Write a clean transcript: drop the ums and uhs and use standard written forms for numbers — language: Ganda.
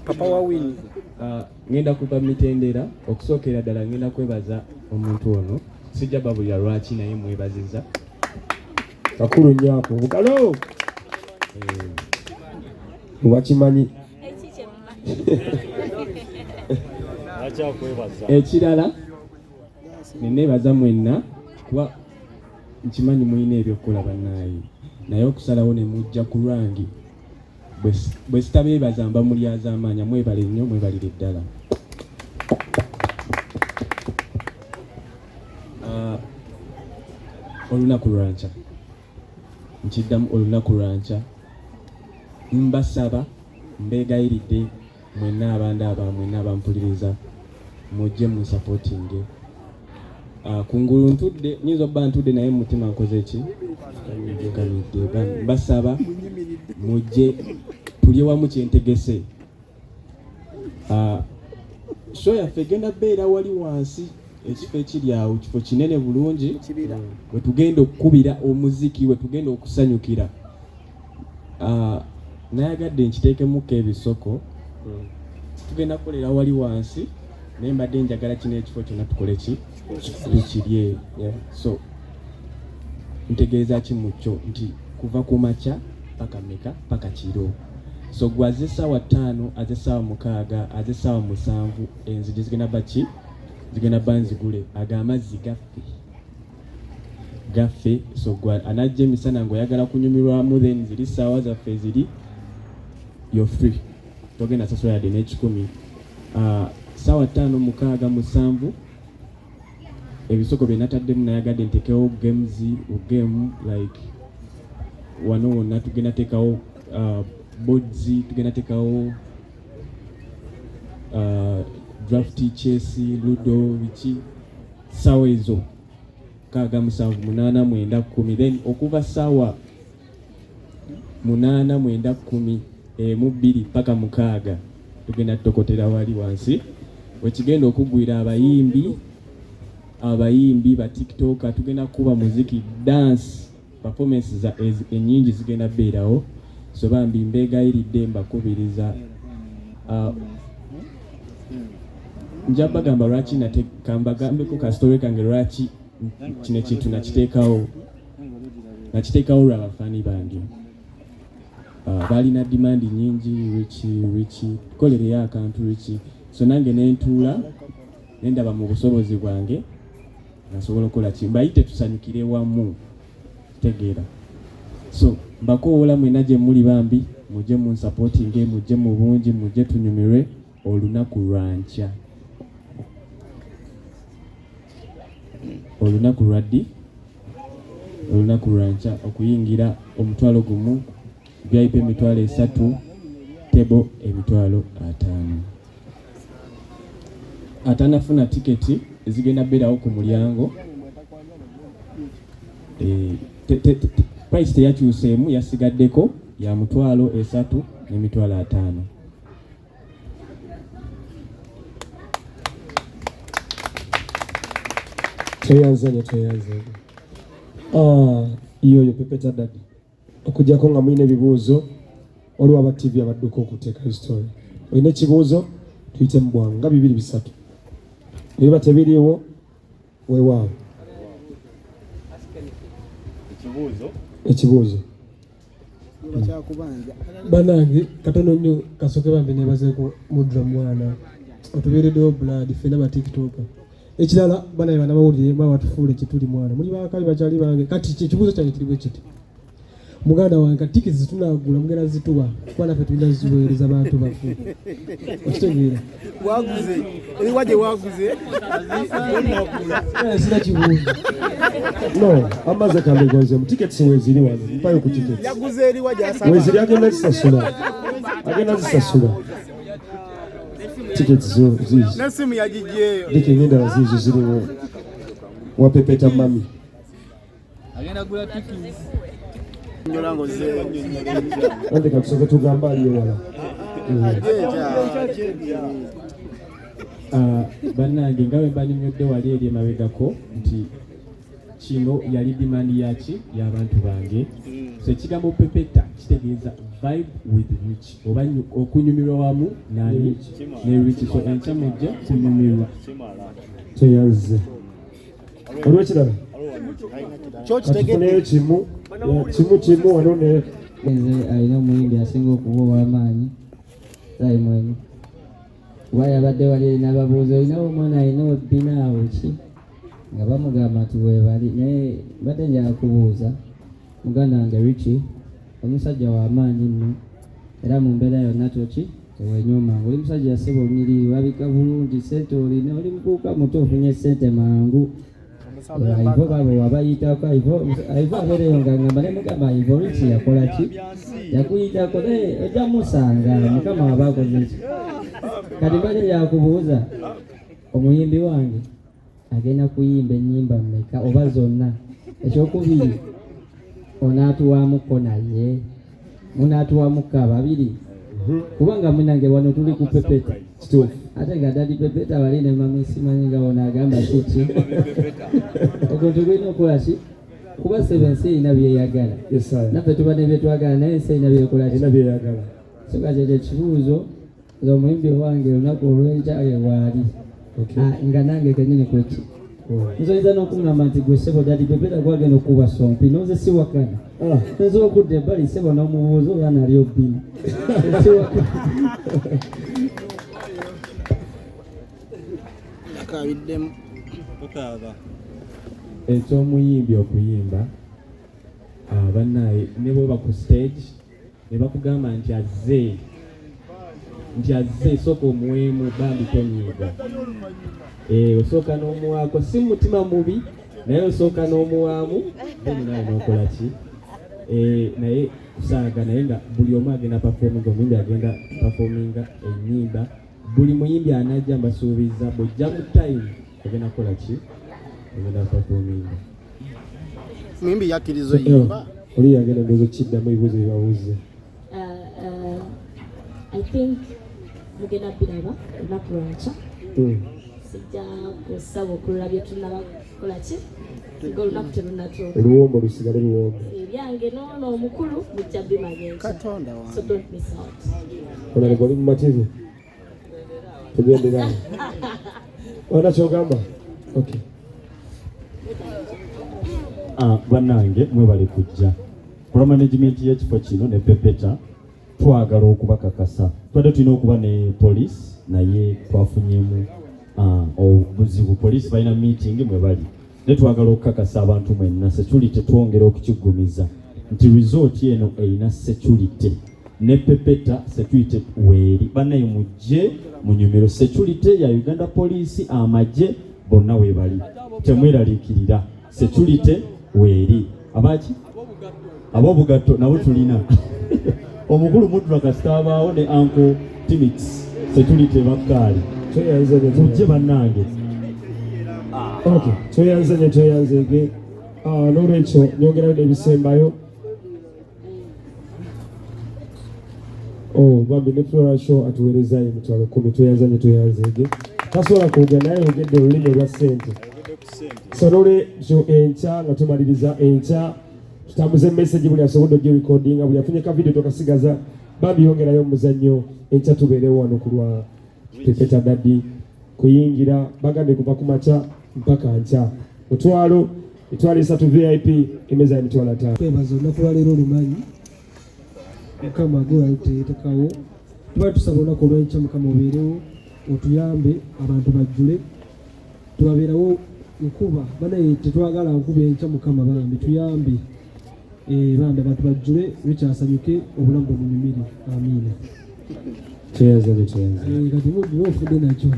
Papa wa Winnie. Ngenda kuva mitendera okusookera ddala ngenda kwebaza omuntu ono, sijja babulira lwaki naye mwebaziza. Kakulu nnyo ako bugalo wakimanyi. Ekirala neneebaza mwenna kuba nkimanyi mulina ebyokukola bannaaye, naye okusalawo ne mujja ku lwange bwe sitabeebaza mba mulyazaamaanya. Mwebale nnyo, mwebalire ddala. Olunaku lwankya nkiddamu, olunaku lwankya mbasaba, mbeegayiridde mwenna abandaba, mwenna abampuliriza, mujje munsupportinge. Kungulu ntudde, nyinza okuba ntudde naye mu mutima nkoze ki? Nkamidde. Mbasaba mujje tulye wamu kyentegese. Show yaffe egenda beera wali wansi, ekifo ekiri awo kifo kinene bulungi we tugenda okukubira omuziki, we tugenda okusanyukira. Nayagadde nkiteekemuko ebisoko, tugenda kukolera wali wansi, naye mbadde njagala kino ekifo kyonna tukole ki? Tukirye. So ntegeeza ki mu kyo nti kuva ku makya paka meka paka kiro. So gwe aze essaawa 5, aze essaawa 6, aze essaawa 7, enzigi zigenda ba ki? Zigenda ba nzigule. Ago amazzi gaffe gaffe. So gwe anajja emisana ng'oyagala kunyumirwamu, then ziri ssaawa zaffe ziri, you're free, togenda sasula yadde n'ekikumi. Ssaawa 5, 6, 7, ebisoko bye nataddemu nayagadde ntekewo games, game like wano wonna tugenda teekawo boards, tugenda teekawo draft, chess, ludo, biki. Ssaawa ezo 6, 7, 8, 9, 10, then okuva ssaawa 8, 9, 10, 1, 2 paka 6 tugenda tutokotera wali wansi wekigenda okugwira abayimbi, abayimbi ba TikTok, tugenda kukuba muziki, dance performance za ennyingi zigenda beerawo. So bambi mbeegayiridde, mbakubiriza. Nja bagamba lwaki nate kambagambeko ka story kange lwaki kino ekintu nakiteekawo. Nakiteekawo lwa bafaani bange. Balina demand nyingi, Richie, Richie, tukolereyo akantu Richie. So nange nentuula nendaba mu busobozi bwange nasobola okukola ki, mbayite tusanyukire wamu, tegeera. So mbakowoola mwenna gye muli, bambi mujje munsupportinge, mujje mu bungi, mujje tunyumirwe olunaku lwankya. Olunaku lwaddi? Olunaku lwankya. Okuyingira 10,000, VIP 30,000, table 50,000. Atanafuna tiketi ezigenda beerawo ku mulyango. Price teyakyuseemu, yasigaddeko ya 30,000 n'50,000. Tweyanzanye, tweyanzanye. Yoyo Pepeta Daddy, okujjako nga mulina ebibuuzo, waliwo aba TV abadduka okuteeka story. Olina ekibuuzo, tuyite mu bwangu nga bibiri bisatu, ebiba tebiriiwo weewaawo. Ekibuuzo. Banange katono nnyo, kasooke bambi nebazeeko Mudra, mwana otubeereddewo blood ffenna ba TikToker. Ekirala banaye banamawulire mwa batufuule kituli mwana muli bakabi bakyali bange. Kati ekibuuzo kyange kiri bwe kiti: muganda wange, kati tikiti zitunagula mugenda zituwa, kuba naffe tulina ziweereza bantu baffe, okitegeera? Waguze eriwa gye waguze? Sina kibuuzo. No, amaze kambegonzemu tickets weziri wano, mpayo ku tickets. Yaguze eriwa gyasaba? Weziri, agenda zisasula, agenda zisasula tickets zo zizo. N'essimu yagigyeyo. Diki n'endala ziizo ziriwo wapepeta mami. Agenda gula tickets. Nyola ngozeeyo. Ante katusooke tugamba aliyo wala. Bannange, nga bwe mbanyonyodde wali eri emabegako nti kino yali demand yaki y'abantu bange. So ekigambo pepeta kitegeeza Vibe with Rich oba okunyumirwa wamu nani ne Rich. So enkya mujje kunyumirwa. Tweyanze. Olwekirala Kyokitegedde. katufuneyo kimu kimu kimu wano ne Nze alina omuyimbi asinga okuba ow'amaanyi Simon, kuba yabadde wali eri n'ababuuza olinawo omwana alina obbina awo ki, nga bamugamba nti weebali. Naye mbadde njagala kubuuza muganda wange Richie, omusajja w'amaanyi nno, era mu mbeera yonna toki tewenyoomanga. Oli musajja yaseba olunyiriri, olabika bulungi, ssente olina, oli mukuuka muto, ofunye ssente mangu. Aivo baabo wabayitako, aivo abeereyo nga ngamba ne mugamba aivo Richie yakola ki, yakuyitako, naye ojja musanga mukama waba akoze ki. Kati mbadde njagala kubuuza omuyimbi wange agenda kuyimba ennyimba mmeka oba zonna? Ekyokubiri, onaatuwaamuko naye munaatuwaamuko ababiri, kubanga munange wano tuli ku Pepeta. Kituufu. Ate nga Daddy Pepeta wali ne mami, simanyi nga ono agamba kiki, oguntu gulina okukola ki, kuba sebe ensi erina byeyagala. Yes, sir. Naffe tuba ne byetwagala, naye ensi erina byekola ki? Erina byeyagala. So kati ekyo ekibuuzo, nze omuyimbi wange olunaku olw'enkya waali. Okay. Ah, nga nange kenyini kweki nze oyinza n'okuŋŋamba nti gwe ssebo Daddy Pepeta gwagenda okukuba sompi, nonze siwakana. Nze okudda ebbali ssebo n'omubuuza oba nali obbina, siwakana. Akabiddemu. Eky'omuyimbi okuyimba, bannaye ne bwoba ku stage ne bakugamba nti azze, nti azze, sooka omuweemu bambi, tonyiiga. Osooka n'omuwaako, si mutima mubi, naye osooka n'omuwaamu, then nawe n'okola ki. Naye kusaaga, naye nga buli omu agenda performinga, omuyimbi agenda performinga ennyimba, buli muyimbi anajja mbasuubiza bw'ojja mu time ogenda kukola ki, ogenda performinga. Muyimbi yakkiriza oyimba. Oli yagenda ndowooza okiddamu ebibuuzo byebabuuze. I think mugenda biraba olunaku lwankya. Sijja kusaba okulula bye tunaba kukola ki nga olunaku terunnatuuka. Oluwombo lusigale luwombo. Ebyange noono omukulu mujja bimanya enkya. Katonda wange. So don't miss out. Olabika oli mumativu, tugenderawo olina kyogamba, okay. Ah, bannange mwebale kujja kulwa management y'ekifo kino ne Pepeta. Twagala okubakakasa tubadde tulina okuba ne police, naye twafunyemu obuzibu, police balina meeting mwe bali, naye twagala okukakasa abantu mwenna security, twongera okukiggumiza nti resort eno erina security ne Pepeta security weeri. Bannaye mujje munyumiro, security ya Uganda Police, amagye bonna weebali, temweraliikirira, security weeri. Abaki ab'obugatto nabo tulina omukulu Mudra kasita abaawo ne Uncle Timix, security bakkaali. Tweyanze nnyo. Mujje bannange. Okay, tweyanze nnyo, tweyanzeege. Ah, n'olwekyo nyongerayo n'ebisembayo. Oh, bambi ne Flora Show atuweerezaayo 100,000. Tweyanza nnyo, tweyanzeege. Tasobola kwogera naye oyogedde olulimi olwa ssente. So n'olwekyo enkya nga tumaliriza, enkya tutambuze message, buli asobodde ogirecordinga, buli afunye ka video tokasigaza, bambi yongerayo omuzannyo. Enkya tubeerewo wano ku lwa Pepeta Daddy. Kuyingira bagambye kuva ku makya mpaka nkya 1,000, 30,000 VIP, emeza ya 50,000. Twebaza olunaku lwaleero olumanyi mukama gwe tuba tusaba olunaku olwenkya mukama obeerewo otuyambe abantu bajjule, tubabeerawo nkuba banaye tetwagala nkuba enkya. Mukama bambi tuyambe. Bambi abantu bajjule, rikyasanyuke, obulamu bwe bunyumire, amiina. Tweyanza nnyo, tweyanza. Kati muddu ofudde nakyo.